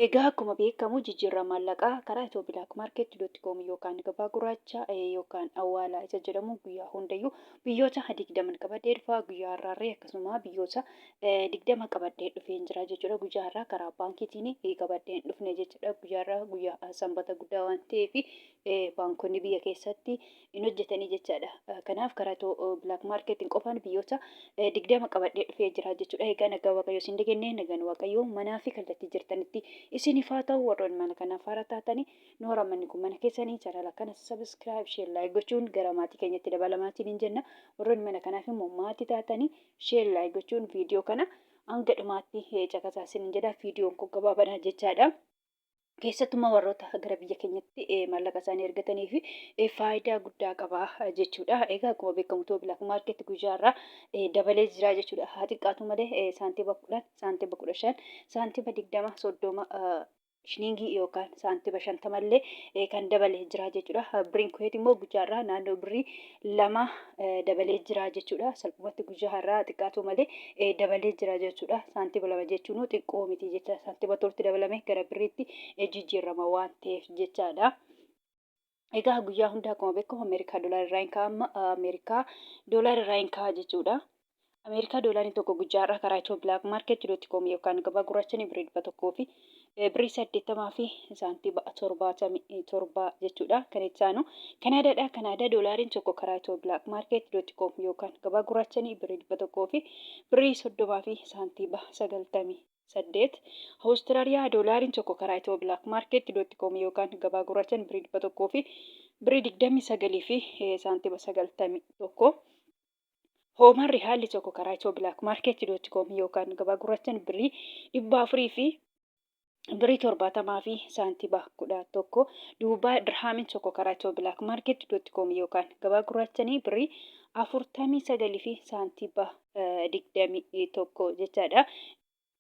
Egaa akkuma beekamu jijjiirraa maallaqaa karaa ethioblakmarket.com yookaan gabaa gurraacha yookaan awwaalaa isa jedhamu guyyaa hundayyuu biyyoota 20 qabadhee dhufa. Guyyaa har'aarree akkasuma biyyoota 20 qabadhee dhufeen jira jechuudha. Guyyaa har'aa karaa baankiitiin qabadhee hin dhufne jechuudha. Guyyaa har'aa guyyaa sanbata guddaa waan ta'eef baankonni biyya keessatti hin hojjetanii jechaadha. Kanaaf karaa itoo black marketing qofaan biyyoota 20 qabadhee dhufee jira jechuudha. Egaa nagaa Waaqayyoo isin dagennee, nagaan Waaqayyoo manaa fi kallattii jirtanitti isiniif haa ta'u. Warroonni mana kanaaf haaraa taatanii, noora, manni kun mana keessanii, chaanala kana subscribe, share, like gochuun gara maatii keenyatti dabalamaatiin hin jenna. Warroonni mana kanaaf immoo maatii taatanii, share, like gochuun viidiyoo kana hanga dhumaatti caqasaa isin jedha. Viidiyoon kun gabaabaadha jechaadha. Keessattummaa warroota gara biyya keenyatti maallaqa isaanii ergatanii fi faayidaa guddaa qaba jechuudha. Egaa akkuma beekamu Itiyoo Black Market guyyaa irraa dabalee jira jechuudha. Haa xiqqaatu malee saantima 10, saantima 15, saantima 20, 30, shilingii yookaan saantima 50 illee kan dabalee jira jechuudha. Birriin Kuweet immoo guyyaa irraa naannoo birrii 2 dabalee jira jechuudha. Salphumatti guyyaa har'aa xiqqaatu malee dabalee jira jechuudha. Saantima 2 jechuun xiqqoo miti jecha, saantima torti dabalame gara birriitti jijjiirama waan ta'eef jechaadha. Egaa guyyaa hundaa akkuma beekamu Ameerikaa doolaara irraa hin kaa'ama. Ameerikaa doolaara irraa hin kaa'a jechuudha. Ameerikaa doolaariin tokko guyyaa har'aa karaa Itiyoo Black Market dot com yookaan gabaa gurraachanii birrii 100 fi birrii 80 fi saantima 77 jechuudha. Kan itti aanu Kanaadaadha. Kanaadaa doolaariin tokko karaa Itiyoo Black Market dot com yookaan gabaa gurraachanii birrii 100 fi birrii 30 fi saantima 98. Awustiraaliyaa doolaariin tokko karaa Itiyoo Black Market dot com yookaan gabaa gurraachan birrii 100 fi birrii 29 fi saantima 91. Hoomaan rihaalli tokko karaa Itiyoo Black Market dot com yookaan gabaa gurraachan birrii 400 fi birrii 70 fi saantima 11. Duubaay dirhaamiin tokko karaa Itiyoo Black Market dot com yookaan gabaa gurraachanii birrii 49 fi saantima 21 jechaadha.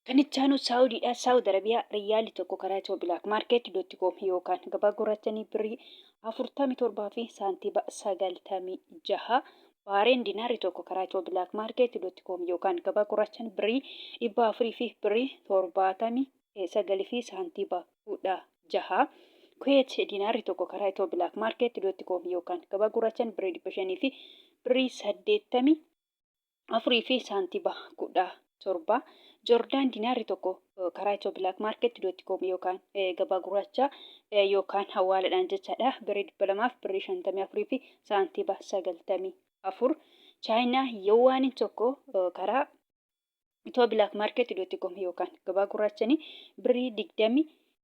Kan itti aanu Saawudiidha. Saawud Arabiyaa riyyaalli tokko karaa Itiyoo Black Market dot com yookaan gabaa gurraachanii birrii 47 fi saantima 96. Baareen dinaarri tokko karaa Itiyoo Black Market dot com yookaan gabaa gurraachan birrii 400 fi birrii 79 fi saantima 16. Kuweet dinaarri tokko karaa Itiyoo Black Market dot com yookaan gabaa gurraachan birrii 500 fi birrii 84 fi saantima 17. Joordaan dinaarri tokko karaa Itiyoo Black Market dot com yookaan gabaa gurraacha yookaan hawaaladhaan jechaadha. Birrii 200 fi birrii 54 fi saantima 94. Chaayinaa yowaaniin tokko karaa Itiyoo Black Market dot com yookaan gabaa gurraachanii birrii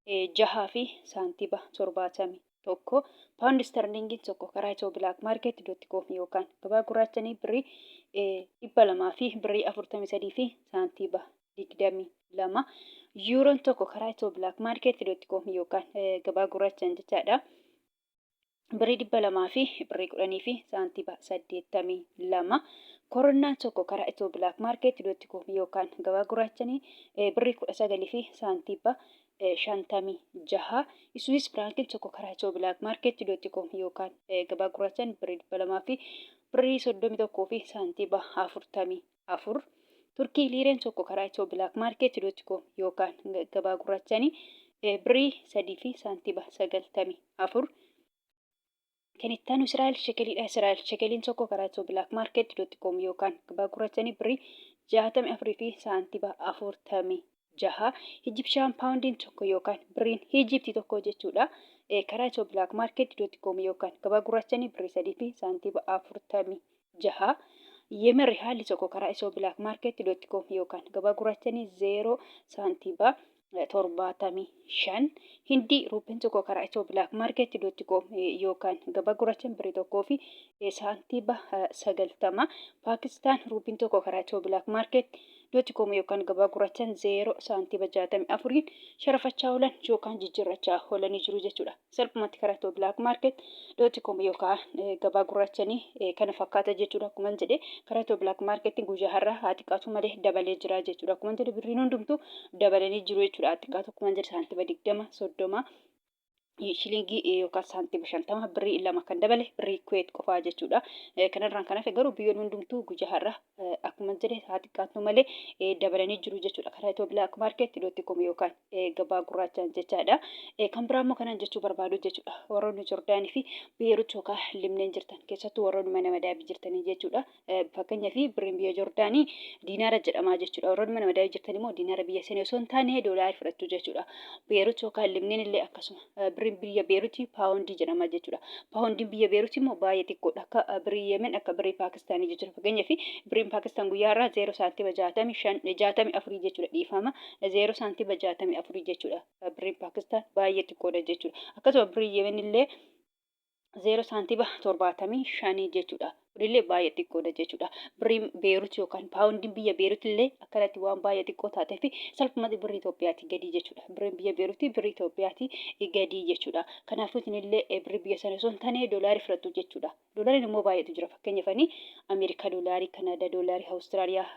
26 fi saantima 71. Paawundi sterlingiin tokko karaa Itiyoo Black Market dot com yookaan gabaa gurraachanii birrii 200 fi birrii 43 fi saantima 22. Yuuroon tokko karaa Itiyoo Black Market dot com yookaan gabaa gurraachan jechaadha, birrii 200 fi birrii 10 fi saantima 82. Koronnaan tokko karaa Itiyoo Black Market dot com yookaan gabaa gurraachanii birrii 19 fi saantima 56. Swiss firaankiin tokko karaa Itiyoo Black Market dot com yookaan gabaa gurraachan birrii 200 fi birrii 31 fi saantima 44. Turkii liireen tokko karaa Itiyoo Black Market dot com yookaan gabaa gurraachanii birrii 3 fi saantima 94. Kan itti aanu Israa'el shekeliidha. Israa'el shekeliin tokko karaa Itiyoo Black Market dot com yookaan gabaa gurraachanii birrii 64 fi saantima 46. Ijipshaan paawundiin tokko yookaan birriin Ijiptii tokko jechuudha, karaa Itiyoo Black Market dot com yookaan gabaa gurraachanii birrii 3 fi saantima 46. Yemen rihaalli tokko karaa Itiyoo Black Market dot com yookaan gabaa gurraachanii 0 saantima 75. Hindii ruupiin tokko karaa Itiyoo Black Market dot com yookaan gabaa gurraachan birrii 1 fi saantima 90. Paakistaan ruupiin tokko karaa Itiyoo Black Market dot com yookaan gabaa gurraachan 0 saantima 64 sharafachaa oolan yookaan jijjiirrachaa oolanii jiru jechuudha. Salphumatti karaa Itiyoo Black Market dot com yookaan gabaa gurraachanii kana fakkaata jechuudha. Akkuma jedhe, karaa Itiyoo Black Market guyyaa har'aa haa xiqqaatu malee dabalee jira jechuudha. Akkuma jedhe, birriin hundumtuu dabalanii jiru jechuudha. Haa xiqqaatu, akkuma jedhe, saantima 20, 30, Shilingii yookaan saantima 50 birrii 2 kan dabale birrii Kuweet qofaa jechuudha. Kanarraan kan hafe garuu biyyoonni hundumtuu guyyaa har'a akkuma jedhe haa xiqqaattu malee dabalanii jiru jechuudha. Karaa Itiyoo Black Market dot com yookaan gabaa gurraachaan jechaadha. Kan biraa immoo kanan jechuu barbaadu jechuudha. Warroonni Jordaanii fi Beerut yookaan Libneen jirtan, keessattuu warroonni mana madaabii jirtanii jechuudha. Fakkeenyaaf, birriin biyya Jordaanii diinaara jedhamaa jechuudha. Warroonni mana madaa'ii jirtan immoo diinaara biyya sanii osoo hin taane doolaari fudhattu jechuudha. Beerut yookaan Libneen illee akkasuma. Birriin biyya Beeruti paawundii jedhama jechuudha. Paawundiin biyya Beerut immoo baay'ee xiqqoodha. Akka birrii Yemen, akka birrii Paakistaanii jechuudha. Fakkeenyaaf, birriin Paakistaan guyyaa irraa 0 saantima 65, 64 jechuudha, dhiifama. 0 saantima 64 jechuudha. Birriin Paakistaan baay'ee xiqqoodha jechuudha. Akkasuma birriin Yemen illee 0 saantima 75 jechuudha. Kunillee baay'ee xiqqoodha jechuudha. Birriin Beerut yookaan paawundiin biyya Beerut illee akkanatti waan baay'ee xiqqoo taateef salphumatti birrii Itoophiyaatii gadi jechuudha. Birriin biyya Beerut birrii Itoophiyaatii gadi jechuudha. Kanaafuu isinillee birrii biyya sana osoo hin taane doolaarii fudhattu jechuudha. Doolaariin immoo baay'eetu jira. Fakkeenyaaf, ani Ameerikaa doolaarii, Kanaadaa doolaarii, Awustiraaliyaa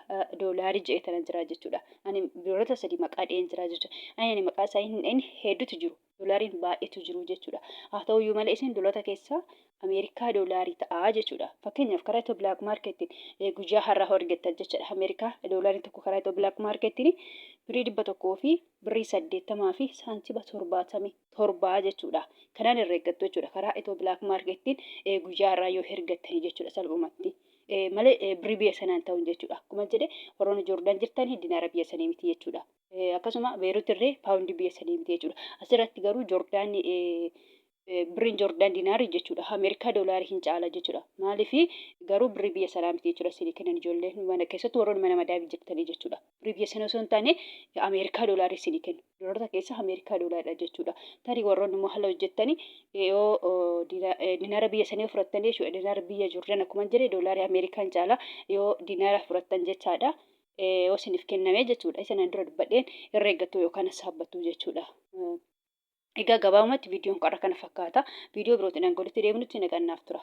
doolaarii jedhee tanan jira jechuudha. Ani biyyoota sadii maqaa dhaheen jira jechuudha. Ani maqaa isaanii hin dhahin hedduutu jiru. Doolaariin baay'eetu jiru jechuudha. Haa ta'uyyuu malee isin doolota keessaa Ameerikaa doolaarii ta'a jechuudha. Fakkeenyaaf, karaa Itiyoo Black Marketiin guyyaa har'aa argattan jechuudha. Ameerikaa doolaariin tokko karaa Itiyoo Black Marketiin birrii 100 fi birrii 80 fi saantima 77 jechuudha. Kanaan herreeggattu jechuudha. Karaa Itiyoo Black Marketiin guyyaa har'aa yoo hergattanii jechuudha salphumatti. Malee birrii biyya sanaan ta'uun jechuudha. Akkuma jedhe, warroonni Joordaan jirtanii dinaara biyya sanii miti jechuudha. Akkasuma Beerut irree paawundii biyya sanii miti jechuudha. Asirratti garuu Joordaan, birriin Joordaan dinaarii jechuudha. Ameerikaa doolaarii hin caala jechuudha. Maaliif garuu birrii biyya sanaa miti jechuudha. Isinii kennan ijoolleen mana keessattuu warroonni mana madaamii jirtanii jechuudha. Birrii biyya sana osoo hin taane Ameerikaa doolaarii isinii kennu. Doolaarota keessa Ameerikaa doolaariidha jechuudha. Tarii warroonni immoo haala hojjettanii yoo dinaara biyya sanii fudhattanii jechuudha. Dinaara biyya Joordaan, akkuma jedhe, doolaarii Ameerikaan caala yoo dinaara fudhattan jechaadha. Yoo isiniif kenname jechuudha. Isa nan dura dubbadheen herreeggattu yookaan saabbattu jechuudha. Egaa gabaabumatti viidiyoon qarra kana fakkaata. Viidiyoo birootiin hanga walitti deebinutti nagaan naaf tura.